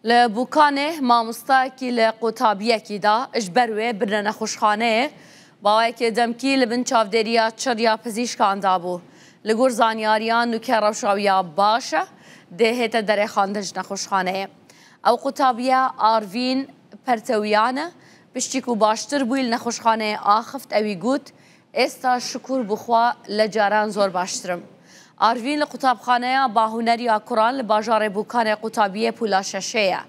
Li Bukanê mamostayekî li qutabiyekî da ji ber wê birine nexweşxaneyê. Bawayekê demkî li bin çavdêriya çir ya pizîşkan da bû. Li gor zanyariyan nûke rewşa wî ya baş e, dê hête derêxandin ji nexweşxaneyê. Ew qutabiye Arvîn Pertewiyan e. Piştî ku baştir bûyî li nexweşxaneyê axift ewî got, Êsta şikur bi xwe le caran zor baştirim. Arvîn li qutabxaneya Bahûneriya Kuran li bajarê Bukanê qutabiyê pûla şeşê ye.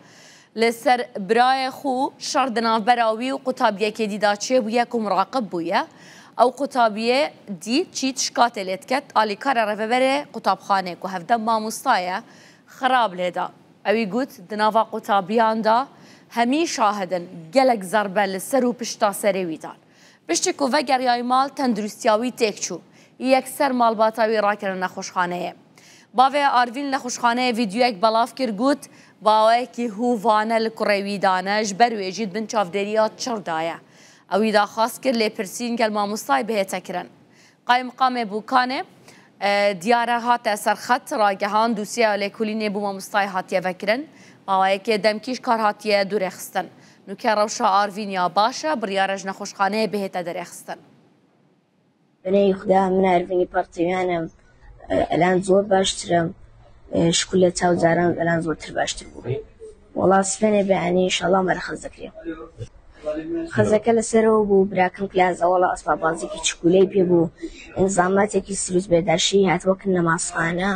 Li ser birayê xwe şer di navbera wî û qutabiyekê dî da çêbûye ku muraqib bûye. Ew qutabiyê dî çît şikatê lê diket, alîkarê rêveberê qutabxanê ku hevdem mamosta ye, xirab lê da. Ewî got di nava qutabiyan da hemî şahid in, gelek zerbe li ser û pişta serê wî dan. Piştî ku vegeriyayî mal tenduristiya wî têk çû. Yekser malbata wî rakirin nexweşxaneyê. Bavê Arvîn li nexweşxaneyê vîdeoyek belav kir got, Bawayekî hovane li kurê wî dane ji ber wê jî di bin çavdêriya çir de ye. Ewî daxwaz kir lêpirsîn gel mamostayê bihête kirin. Qayimqamê Bukanê diyar e hate ser xet ragihand dosyeya lêkolînê bo mamostayê hatiye vekirin. Bawayekê demkî ji kar hatiye dûrêxistin. Nûke rewşa Arvîn ya baş e, biryar e ji nexweşxaneyê bihête derêxistin. Binê xuda min Arvînî partîyan im elan zor baştir im şikur li çaw caran elan zortir baştir bû. وەڵا سبەینێ بەیانی ئینشەڵا مەرەخەس دەکرێ. خەزەکە لەسەرەوە بوو براکەم کلازە وەڵا ئەسپابازێکی چکولەی پێ بوو ئینزاماتێکی سروست بێداشی هات وەک نەمازخانە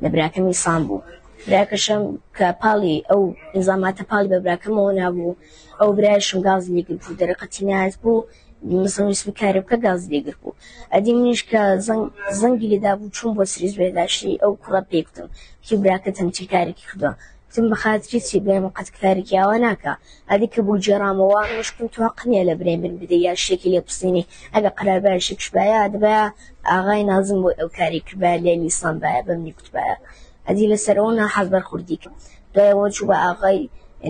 لە براکەمی سان بوو براکەشم کە پاڵی ئەو ئینزاماتە پاڵی بە براکەمەوە نابوو ئەو برایشم گاز لێگر بوو دەرەقەتی نات بوو مەسەڵەن ویستم کارێ بکە گاز لێگر بوو ئەدی منیش کە زەنگ زەنگی لێدا بوو چووم بۆ سریس بێداشی ئەو کوڕە پێی گوتم کی براکەت هەمچی کارێکی کردووە گوتم بە خاتری چی برای من قەت کارێکی ئاوا ناکا ئەدی کە بۆ گێڕامەوە منیش گوتم تۆ هەق نییە لە برای من بدەی یا شتێکی لێ بسێنی ئەگەر قەرار بایە شتێکش بایە دەبایە ئاغای نازم بۆی ئەو کاری کردبایە لێ لیسان بایە بە منی گوتبایە ئەدی لەسەر ئەوە ناحەز بەرخوردی کرد دوای ئەوە چوو بە ئاغای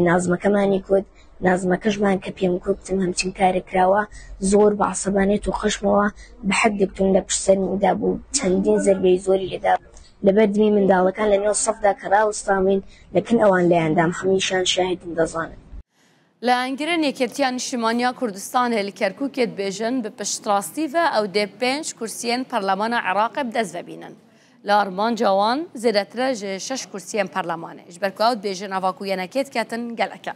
نازمەکەمانی کوت نازمەکەشمان کە پێم کوت گوتم هەمچین کارێک کراوە زۆر بە عەسەبانیەت و خەشمەوە بە حەدێک توند لە پشت سەرمی دابوو چەندین زەربەی زۆری لێدا لەبەر دمی منداڵەکان لە نێو سەفدا کە ڕاوەستاوین لە کن ئەوان لێیان دام هەمیشان شاهیدن دەزانن. لایەنگرên Yekêtiya Niştimaniya Kurdistanê li Kerkûkê dibêjin bi piştrastî ve ew dê pênc kursiyên Parlemana Iraqê bi dest ve bînin. Li armanca wan zêdetir e ji şeş kursiyên parlemanê. Ji ber ku ew dibêjin ava ku YNKê diketin gelek e.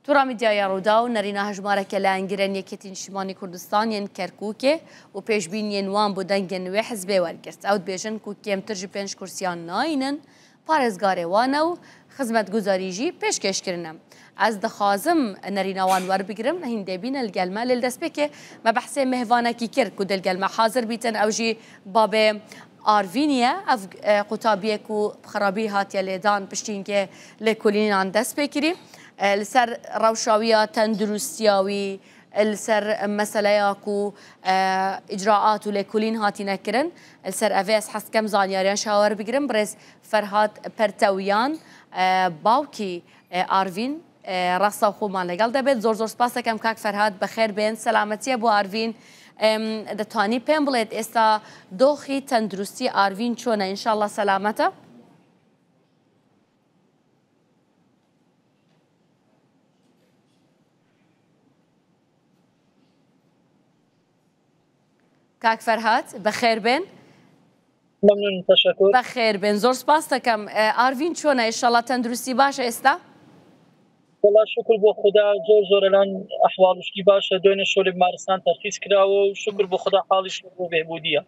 Tora Medyaya Rûdaw nerîna hejmareke layengirên Yekêtî Niştimanî Kurdistan yên Kerkûkê û pêşbîniyên wan bo dengên wê hizbê wergirt. Ew dibêjin ku kêmtir ji pênc kursiyan nayînin, parêzgarê wan e û xizmetguzarî jî pêşkêş kirine. Ez dixwazim nerîna wan werbigirim, hîn dê bîne li gel me. Lê li destpêkê me behsê mêvanekî kir ku dê li gel me hazir bîtin, ew jî babê Arvînî ye. Ev qutabiyê ku bi xerabî hatiye lêdan piştî hingê lêkolînan dest pê kirî. Li ser rewşa wî ya tendirustiya wî, li ser meseleya ku îcraat û lêkolîn hatîne kirin, li ser evê ez hez dikim zanyariyan şawer bigirim. Birêz Ferhad Pertewiyan bawkî Arvîn ڕاستەوخۆ مان لەگەڵ دەبێت. زۆر زۆر سپاس دەکەم کاک فەرهاد، بەخێر بێن. سەلامەتیە بۆ ئارڤین. دەتوانی پێم بڵێت ئێستا دۆخی تەندروستی ئارڤین چۆنە؟ ئینشاءاللە سەلامەتە؟ کاک فەرهاد بەخێر بێن. ممنون تشکر. بەخێر بێن زۆر سپاس دەکەم. ئارڤین چۆنە ئیشەڵا تەندروستی باشە ئێستا؟ وەڵا شکر بۆ خودا زۆر زۆر الان ئەحواڵ و شتی باشە دوێنێ شەو لە بیمارستان تەرخیس کراوە و شکر بۆ خودا حاڵیش بۆ بێهبودیە.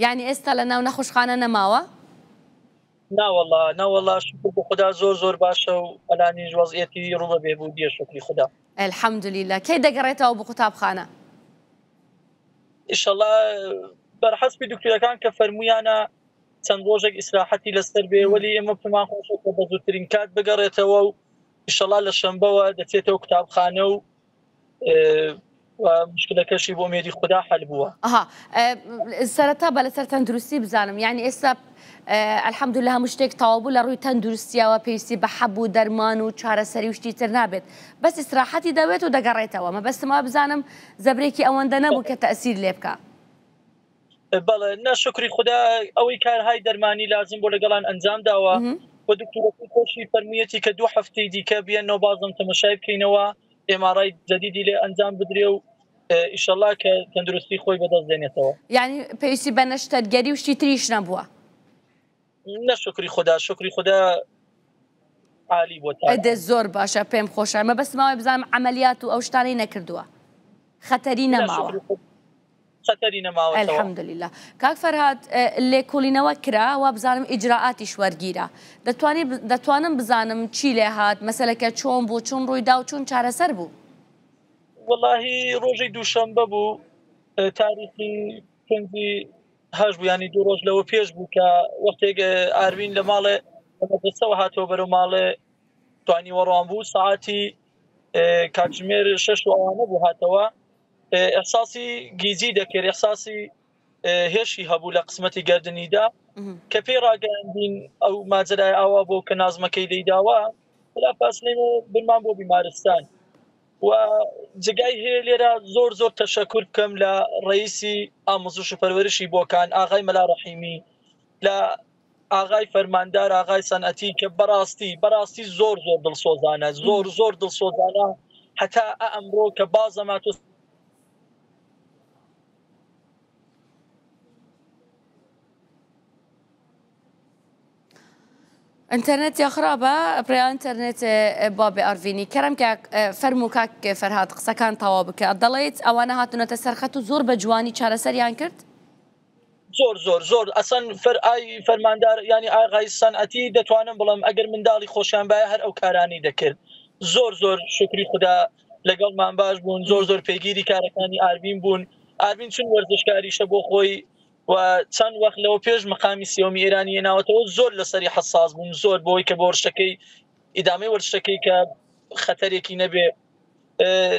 یعنی ئێستا لە ناو نەخۆشخانە نەماوە؟ ناوەڵا ناوەڵا شکر بۆ خودا زۆر زۆر باشە و ئەلانیش وەزعیەتی ڕوو بە بێهبودیە شکری خودا. الحمدللە کەی دەگەڕێتەوە بۆ قوتابخانە؟ ئیشەڵا بەرحەسبی دکتۆرەکان کە فەرموویانە چەند ڕۆژێک ئیسراحەتی لەسەر بێ وەلی ئێمە پێمان خۆشە کە بە زووترین کات بگەڕێتەوە و ئیشەڵا لە شەنبەوە دەچێتەوە قوتابخانە و مشکلەکەشی بۆ مێری خودا حەل بووە. ئەها سەرەتا بە لەسەر تەندروستی بزانم یعنی ئێستا الحمدلله هەموو شتێک تەواو بوو لە ڕووی تەندروستیەوە پێویستی بە حەب و دەرمان و چارەسەری و شتی تر نابێت بەس ئیسراحەتی دەوێت و دەگەڕێتەوە مەبەستم وا بزانم زەبرێکی ئەوەندە نەبوو کە تەئسیر لێ بکا. بەڵێ نە شوکری خودا ئەوەی کارهای دەرمانی لازم بۆ لەگەڵان ئەنجام داوە. و دکتۆرەکەی خۆشی فەرموویەتی کە دوو هەفتەی دیکە بێنەوە بازم تەمەشای بکەینەوە MRI جەدیدی لێ ئەنجام بدرێ و ئیشەڵا کە تەندروستی خۆی بەدەست دێنێتەوە. یانی پێویستی بە نەشتەرگەری و شتی تریش نەبووە؟ نە شوکری خودا شوکری خودا عالی بووە تا ئەدە زۆر باشە پێم خۆشە مەبەستم ئەوەیە بزانم عەمەلیات و ئەو شتانەی نەکردووە خەتەری نە نەماوە. شوکری خودا خەتەری نەماوەتەوە. الحمدللە کاک فەرهاد لێکۆڵینەوە کرا وابزانم ئیجرائاتیش وەرگیرا دەتوانی دەتوانم بزانم چی لێهات مەسەلەکە چۆن بوو چون ڕوویدا و چون چارەسەر بوو؟ وەڵاهی ڕۆژی دووشەمبە بوو تاریخی پێنجی هەش بوو ینی دوو ڕۆژ لەوە پێش بوو کە وەختێک ئاروین لە ماڵێ لە مەدرەسەوە هاتەوە بەرەو ماڵێ توانی وەڕوان بوو ساعتی کاتژمێر شەش و ئەوانە بوو هاتەوە ئەحساسی گیجی دەکرد ئەحساسی هێشی هەبوو لە قسمەتی گردنیدا کە پێی ڕاگەاندین ئەو ماجرای ئاوا بۆ کە نازمەکەی لەیداوە بلا فاسلەی برمان بۆ بیمارستان و جگای هەیە لێرە زۆر زۆر تەشەکور بکەم لە ڕئیسی ئاموزش و پەروەرشی بۆکان ئاغای مەلا ڕەحیمی لە ئاغای فەرماندار ئاغای سەنعەتی کە بەڕاستی بەڕاستی زۆر زۆر دڵسۆزانە زۆر زۆر دڵسۆزانە هەتا ئەمڕۆ کە بازەما تۆ ئینتەرنێت یا خراپە پریا ئینتەرنێت بابێ ئارڤینی کەرم کاک فەرموو کاک فەرهاد قسەکان تەواو بکە دەڵێیت ئەوانە هاتوونەتە سەرخەت و زۆر بە جوانی چارەسەریان کرد؟ زۆر زۆر زۆر ئەسەن فەر ئای فەرماندار ینی ئاغای سەنعەتی دەتوانم بڵم ئەگەر منداڵی خۆشیان باە هەر ئەو کارانی دەکرد زۆر زۆر شکری خوددا لەگەڵمان باش بوون زۆر زۆر پێگیری کارەکانی ئاروین بوون ئاروین چون وەرزشکاریشە بۆ خۆی و چەند وەخت لەوە پێش مقامی سێوەمی ئێرانی هێناوەتەوە زۆر لەسەری حەساس بوون زۆر بۆی کە بۆ وەرشەکەی ئیدامەی وەرشەکەی کە خەتەرێکی نەبێ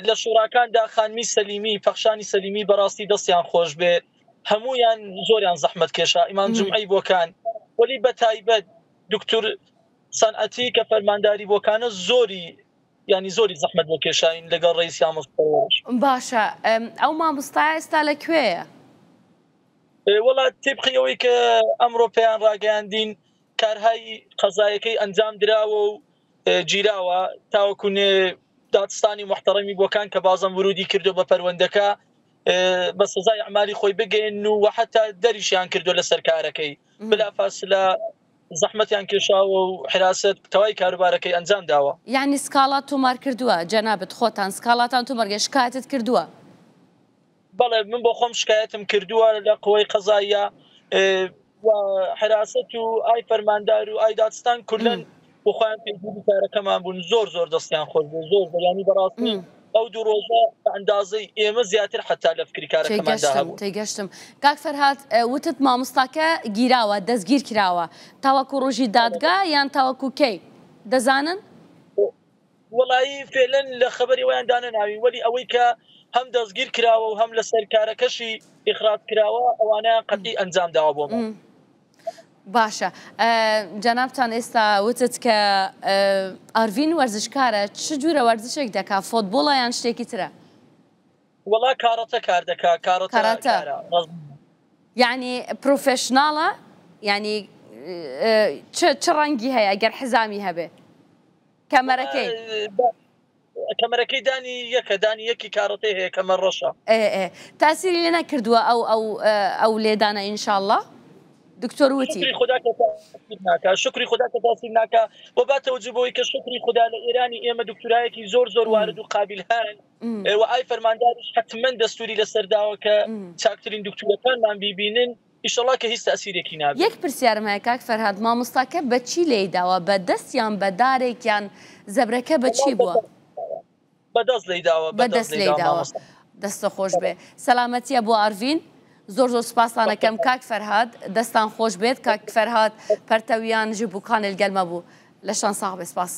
لە شوراکاندا خانمی سەلیمی پەخشانی سەلیمی بەڕاستی دەستیان خۆش بێ هەمویان زۆریان زەحمت کێشا ئیمان جمعی بۆکان وەلی بە تایبەت دکتور سەنعەتی کە فەرمانداری بۆکانە زۆری ینی زۆری زەحمت بۆ کێشاین لەگەڵ ڕئیس یامۆستاش. باشە ئەو مامۆستایە ئێستا لە کوێیە؟ وەڵا تێبقی ئەوەی کە ئەمڕۆ پێیان ڕاگەیاندین کارهای قەزایەکەی ئەنجام دراوە و گیراوە تاوەکو نێ دادستانی محتەڕەمی بۆکان کە بازم ورودی کردو بە پەروەندەکە بە سزای ئەعمالی خۆی بگەین و حتا دەریشیان کردو لەسەر کارەکەی بلا فاسلە زەحمەتیان کێشاوە و حراست تەوای کاروبارەکەی ئەنجام داوە. یانی سکاڵات تۆمار کردووە جەنابت خۆتان سکاڵاتان تۆمار کردووە شکایەتت کردووە؟ بەڵێ من بۆ خۆم شکایەتم کردووە لە قوەی قەزاییە و حراست و ئای فەرماندار و ئای دادستان کولەن بۆ خۆیان پێگیری کارەکەمان بوون زۆر زۆر دەستیان خۆش بوو زۆر زۆر یانی بەڕاستی ئەو دوو ڕۆژە بە ئەندازەی ئێمە زیاتر حەتا لە فکری کارەکەماندا تێگەشتم هەبوون. تێگەشتم کاک فەرهاد وتت مامۆستاکە گیراوە دەستگیر کراوە تاوەکو ڕۆژی دادگا یان تاوەکو کەی دەزانن؟ وەڵایی فعلەن لە خەبەری ویان دانەناوین وەلی ئەوەی کە هەم دەستگیر کراوە و هەم لەسەر کارەکەشی ئیخراج کراوە ئەوانەیان قەتعی ئەنجام داوە بۆمان. باشە جەنابتان ئێستا وتت کە ئارڤین وەرزشکارە چ جورە وەرزشێک دەکا فۆتبۆڵە یان شتێکی ترە؟ وەڵا کاڕەتە کار دەکا کاڕەتە کاراتە کارە ڕەزم. یعنی پرۆفێشناڵە یعنی چ چ ڕەنگی هەیە گەر حزامی هەبێ کەمەرەکەی؟ کەمەرەکەی دانی یەکە دانی یەکی کاڕەتەی هەیە کەمەر ڕەشە. ئێ ئێ تاسیری لێ نەکردووە ئەو ئەو ئەو لێدانە ئینشاڵڵا دکتۆر وتی. شوکری خودا کە تاسیر ناکا شوکری خودا کە تاسیر ناکا و با تەوجه بەوەی کە شوکری خودا لە ئێرانی ئێمە دکتورایەکی زۆر زۆر وارد و قابیل هەن و ئای فەرمانداریش حەتمەن دەستوری لەسەر داوە کە چاکترین دکتورەکانمان بیبینن ئیشەڵا کە هیچ تاسیرێکی نابێ. یەک پرسیارم هەیە کاک فەرهاد مامۆستاکە بە چی لێی داوە بە دەست یان بە دارێک یان زەبرەکە بە چی بووە؟ بە دەست لێی داوە بە دەست لێی داوە دەستە خۆش بێ سەلامەتیە بۆ ئارڤین زۆر زۆر سپاستان ئەکەم کاک فەرهاد دەستان خۆش بێت کاک فەرهاد پەرتەویان ژ بوکانێل گەلمە بوو لەشان ساغ بێ سپاس.